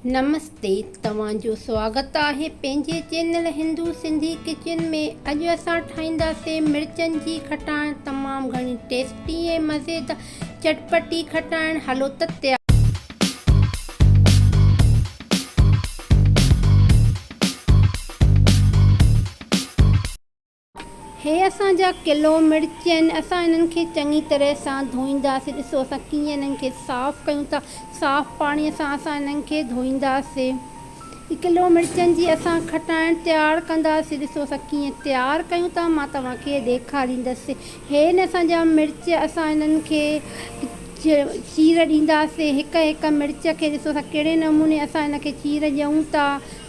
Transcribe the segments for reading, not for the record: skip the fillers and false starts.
نمستي توهان جو سواگت آهي پنهنجي چينل هندو سنڌي ڪچن ۾ اڄ اسان ٺاهينداسين مرچن جي کٽاڻ تمام گهڻي ٽيسٽي ۽ مزيدار چٽپٽي کٽاڻ هلو ته تيار هي اسان جا ڪلو مرچ آهن اسان انهن کي چڱي طرح سان ڌوئينداسين ڏسو اسان ڪيئن انهن کي صاف ڪيون ٿا صاف پاڻي سان اسان انهن کي ڌوئينداسين ڪلو مرچن جي اسان کٽائڻ تيار ڪنداسين ڏسو اسان ڪيئن تيار ڪيون ٿا مان توهان کي ڏيکاريندس هي آهن اسان جا مرچ اسان انهن کي چير ڏينداسين هڪ هڪ مرچ کي ڏسو اسان ڪهڙي نموني اسان ان کي چير ڏيون ٿا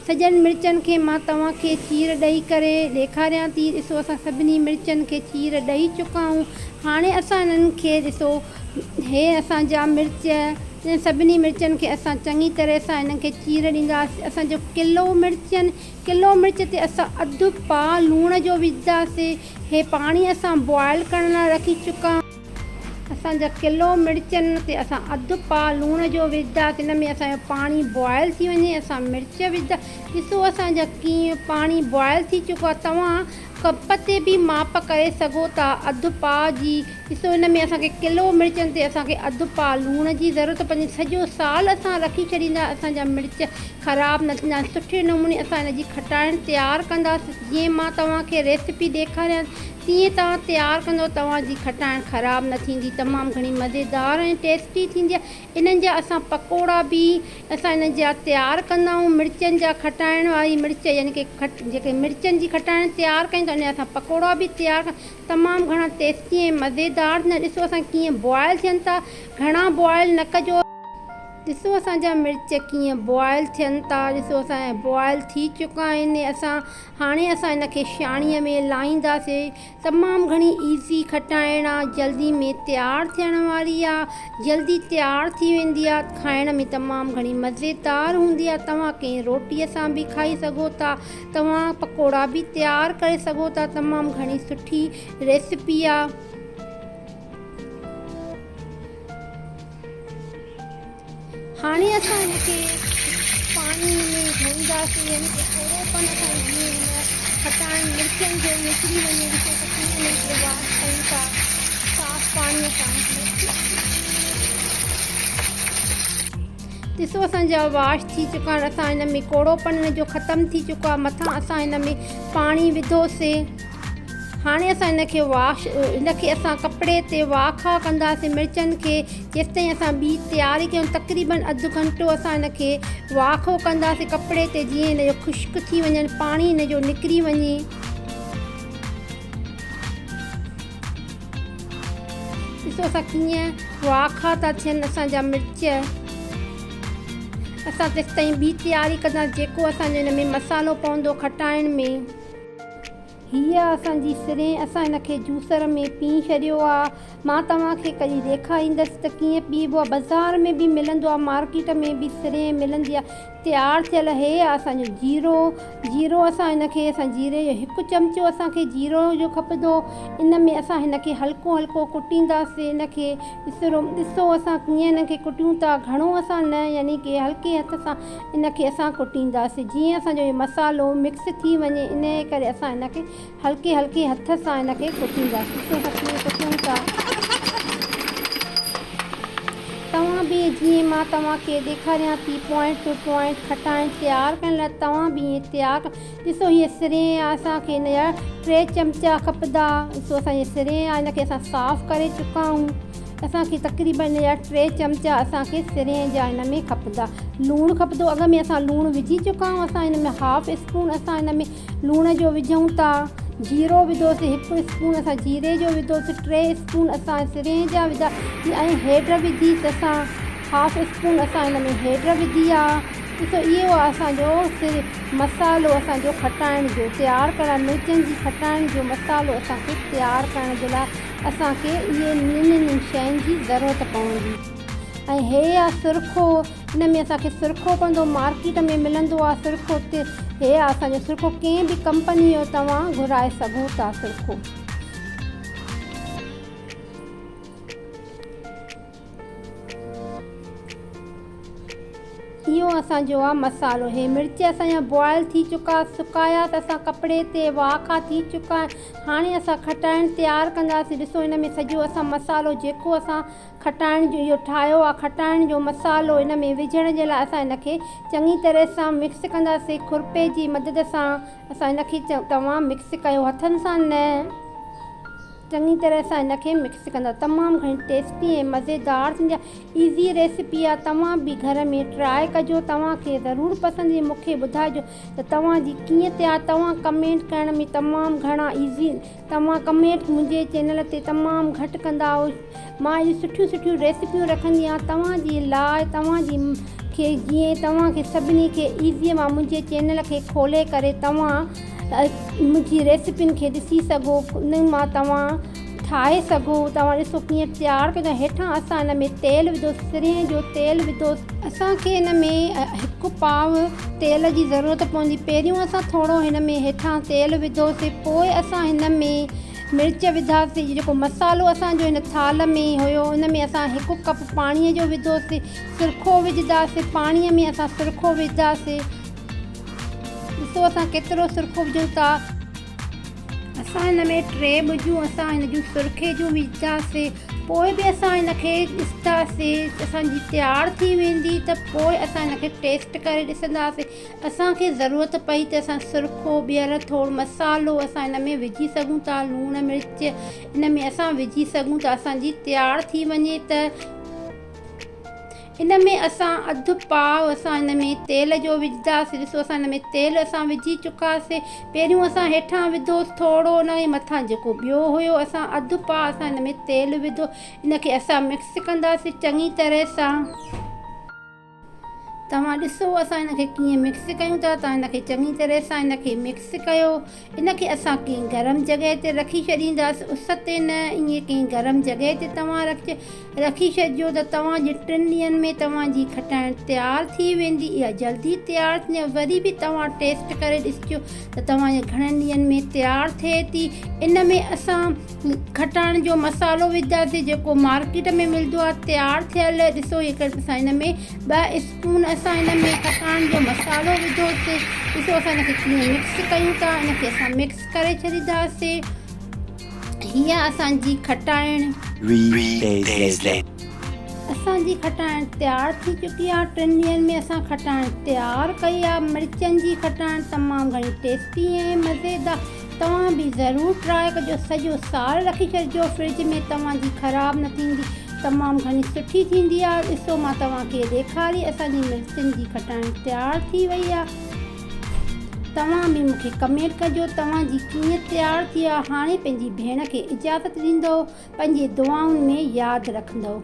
سڄن مرچن کي مان توهان کي چير ڏئي ڪري ڏيکاريان ٿي. ڏسو اسان سڀني مرچن کي چير ڏئي چڪا آهيون. هاڻي اسان انهن کي ڏسو هي اسان جا مرچ انهن سڀني مرچن کي اسان چڱي طرح سان انهن کي چير ڏينداسين. اسان جو ڪلو مرچن ڪلو مرچ تي اسان اڌ پاء لوڻ جو وجهنداسين. هي پاڻي اسان بوائل ڪرڻ لاء رکي چڪا. اسان جا ڪلو مرچن تي اسان اڌ پاء لوڻ جو وجهداسين ان ۾ اسان جو پاڻي بوائل ٿي وڃي اسان مرچ وجهدا ڏسو اسان جا ڪيئن پاڻي بوائل ٿي چڪو آهي توهان ڪپ تي به ماپ ڪري سگهو ٿا اڌ پاء جي ڏسو ان ۾ اسان کي ڪلو مرچن تي اسان کي اڌ پاء لوڻ جي ضرورت پوندي سڄو سال اسان رکي ڇڏيندا اسان جا مرچ خراب نه ٿيندا سٺي نموني اسان ان جي کٽائڻ تيار ڪنداسين جيئن مان توهان کي ريسپي ڏيکاريان تيئن توهان تيار ڪندو توهان جي کٽائڻ خراب نه ٿيندي تمام گهڻي مزيدار ۽ ٽيسٽي ٿيندي آهي انهن جا اسان پڪوڙا به اسان انهن جا تيار ڪندا آهيون مرچن جا کٽائڻ واري مرچ يعني ڪي کٽ جيڪي مرچن جي کٽائڻ تيار ڪيون ٿا ان جا اسان پڪوڙا به تيار تمام گهڻا ٽيسٽي ۽ مزيدار ٿيندا ڏسو اسان ڪيئن بوائل ٿين ٿا گهڻا بوائل نه ڪجو. ڏسو اسان جا مرچ ڪيئن بوائل ٿين ٿا ڏسو اسان جا بوائل ٿي چڪا آهن اسان هاڻي اسان ان کي ڇاڻيء ۾ لاهينداسين. تمام گهڻي ايزي کٽائڻ آ، جلدي ۾ تيار ٿيڻ واري آ، جلدي تيار ٿي ويندي آ، کائڻ ۾ تمام گهڻي مزيدار هوندي آ، توهان ڪنهن روٽيء سان به کائي سگهو ٿا، توهان پڪوڙا به تيار ڪري سگهو ٿا، تمام گهڻي سٺي ريسپي آ. هاڻي اسان هن کي پاڻي ۾ ڌوئينداسين يعني ڪي ٿورو پن اسان جيئن هن کٽاڻ مرچن جو نڪري وڃي ڏسو ته ڪيئن انهن کي واش ڪيون ٿا صاف پاڻي سان. ڏسو اسان جا واش ٿي چڪا آهن اسان هن ۾ ڪوڙو پن هن جو ختم ٿي چڪو آهي مٿان اسان هن ۾ پاڻي وڌوسي. هاڻي اسان ان کي واش ان کي اسان ڪپڙي تي واکا ڪنداسين مرچن کي جيستائين اسان ٻي تياري ڪيون تقريبن اڌ گهنٽو اسان ان کي واکو ڪنداسين ڪپڙي تي جيئن ان جو خشڪ ٿي وڃن پاڻي ان جو نڪري وڃي. ڏسو اسان ڪيئن واکا ٿا ٿين اسان جا مرچ اسان تيستائين ٻي تياري ڪنداسين جيڪو اسان جو ان ۾ مصالحو پوندو کٽائڻ ۾. هيء اسان جي سرين، اسان هن کي جوسر ۾ پيهي ڇڏيو آ. مان توهان کي ڪڏهن ڏيکاريندس ته ڪيئن پيهبو آ. بازار ۾ به ملندو آ، مارڪيٽ ۾ به سرين ملندي آ تيار ٿيل. هي آ اسان جو جيرو. جيرو اسان هن کي اسان جيري جو هڪ چمچو اسان کي جيرو جو کپندو. ان ۾ اسان هن کي هلڪو هلڪو ڪٽينداسين. ان کي ڏسو اسان ڪيئن هن کي ڪٽيون ٿا. گهڻو اسان نه يعني ڪي هلڪي هٿ سان ان کي اسان ڪٽينداسين جيئن اسان جو هي مصالحو مڪس ٿي وڃي انهيء ڪري اسان ان کي هلڪي هلڪي هٿ سان ان کي ڪٽينداسين ڏسو اسان ڪيئن ڪٽيون ٿا. توهان به جيئن مان توهان کي ڏيکاريان ٿي پوائنٽ ٽو پوائنٽ کٽائڻ تيار ڪرڻ لاء توهان به ائين تيار ڏسو هيء سرين آهي اسان کي ان جا ٽي چمچا کپندا ڏسو اسان جي سرين آهي ان کي اسان صاف ڪري چڪا آهيون. اسان کي تقريبن ان جا ٽي چمچا اسان کي سرين جا ان ۾ کپندا لوڻ کپندو اڳ ۾ اسان لوڻ وجهي چڪا آهيون اسان ان ۾ هاف اسپون اسان ان ۾ لوڻ جو وجهون ٿا جيرو وڌوسي هڪ اسپون اسان جيري جو وڌوسي ٽي اسپون اسان سرين جا وڌا ۽ هيڊ وڌي اسان هاف اسپون اسان ان ۾ هيڊ وڌي آ ڏسو اهو آ اسان جو سر مصالحو اسان جو کٽائڻ جو تيار ڪرڻ مرچن جي کٽائڻ جو مصالحو اسان کي تيار ڪرڻ جي لاء اسان کي اهي ننهن شين جي ضرورت پوندي ۽ هي آ سرخو ان ۾ اسان کي سرخو پوندو مارڪيٽ ۾ ملندو آ سرخو تي هي آ اسان جو سرخو ڪنهن به ڪمپني جو توهان گهرائي سگهو ٿا سرخو. اهو اهو اسان جو آ مصالحو. هي مرچ اسان جا بوائل ٿي چڪا، سڪايا ته اسان ڪپڙي تي واکا ٿي چڪا آهن. هاڻي اسان کٽائڻ تيار ڪنداسين. ڏسو هن ۾ سڄو اسان مصالحو جيڪو اسان کٽائڻ جو اهو ٺاهيو آ کٽائڻ جو مصالحو ان ۾ وجهڻ جي لاء اسان هن کي چڱي طرح سان مڪس ڪنداسين. کرپي جي مدد سان اسان هن کي توهان مڪس ڪيو هٿن سان نه. چڱي طرح سان هن کي مڪس ڪندا. تمام گهڻي ٽيسٽي ۽ مزيدار ٿيندي آهي. ايزي ريسپي آهي توهان به گهر ۾ ٽرائي ڪجو توهان کي ضرور پسند ايندي مون کي ٻڌائجو ته توهان جي ڪيئن تيار توهان ڪمينٽ ڪرڻ ۾ تمام گهڻا ايزي توهان ڪمينٽ منهنجي چينل تي تمام گهٽ ڪندا آهيو مان اهڙيون سٺيون سٺيون ريسپيون رکندي آهيان توهان جي لاء توهان جي کي جيئن توهان کي سڀني کي ايزي مان منهنجي چينل کي کولي ڪري توهان منهنجي ريسپين کي ڏسي سگهو انهن مان توهان ٺاهي سگهو توهان ڏسو ڪيئن تيار ڪيو هيٺان اسان ان ۾ تيل وڌو سرهين جو تيل وڌو اسان کي ان ۾ هڪ پاء تيل جي ضرورت پوندي پهريون اسان ٿورو هن ۾ هيٺان تيل وڌوسي پوء اسان هن ۾ مرچ وڌاسي جيڪو مصالحو اسان جو هن ٿالهه ۾ هيو ان ۾ اسان هڪ ڪپ پاڻي جو وڌوسي سرکو وجهداسي پاڻي ۾ اسان سرکو وجهداسي ڏسو اسان ڪيترو سرخو وجهون ٿا. اسان هن ۾ ٽي ٻجون اسان هن جون سرخي جون وجهداسي پوء به اسان هن کي ڏسنداسي اسان جي تيار ٿي ويندي ته پوء اسان هن کي ٽيسٽ ڪري ڏسنداسي اسان کي ضرورت پئي ته اسان سرخو ٻيهر ٿورو مصالحو اسان هن ۾ وجهي سگهون ٿا لوڻ مرچ ان ۾ اسان وجهي سگهون ٿا اسان جي تيار ٿي وڃي ته ان ۾ اسان اڌ پاء اسان ان ۾ تيل جو وجهداسين ڏسو اسان ان ۾ تيل اسان وجهي چڪاسين پهريون اسان هيٺان وڌوس ٿورو ان جي مٿان جيڪو ٻيو هيو اسان اڌ پاء اسان ان ۾ تيل وڌو ان کي اسان مڪس ڪنداسين چڱي طرح سان توهان ڏسو اسان ان کي ڪيئن مڪس ڪيون ٿا توهان ان کي چڱي طرح سان ان کي مڪس ڪيو ان کي اسان ڪنهن گرم جڳهه تي رکي ڇڏينداسين اس تي نه ائين ڪنهن گرم جڳهه تي توهان رکي ڇڏجو ته توهان جي ٽن ڏينهن ۾ توهان جي کٽائڻ تيار ٿي ويندي اها جلدي تيار ٿيندي آهي وري به توهان ٽيسٽ ڪري ڏسجو ته توهان جي گهڻن ڏينهن ۾ تيار ٿئي ٿي ان ۾ اسان کٽائڻ جو مصالحو وجهنداسين جيڪو مارڪيٽ ۾ ملندو آهي تيار ٿيل ڏسو هي اسان ان ۾ ٻه اسپون اسان ان ۾ کٽاڻ جو مصالحو وڌوسي ڏسو اسان ان کي ڪيئن مڪس ڪيون ٿا ان کي اسان مڪس ڪري ڇڏينداسي هي اسان جي کٽائڻ. Three days later. اسان جي کٽائڻ تيار ٿي چڪي آ ٽن ڏينهن ۾ اسان کٽائڻ تيار ڪئي آ مرچن جي کٽائڻ تمام گهڻي ٽيسٽي ۽ مزيدار توهان به ضرور ٽرائي ڪجو سڄو سال رکي ڇڏجو فرج ۾ توهان جي خراب نه ٿيندي تمام گهڻي سٺي ٿيندي آ ڏسو مان توهان کي ڏيکاري اسان جي مرچن جي کٽائڻ تيار ٿي وئي آ توهان به مون کي ڪمينٽ ڪجو توهان جي ڪيئن تيار ٿي آ هاڻي پنهنجي ڀيڻ کي اجازت ڏيندو پنهنجي دعائن ۾ ياد رکندو.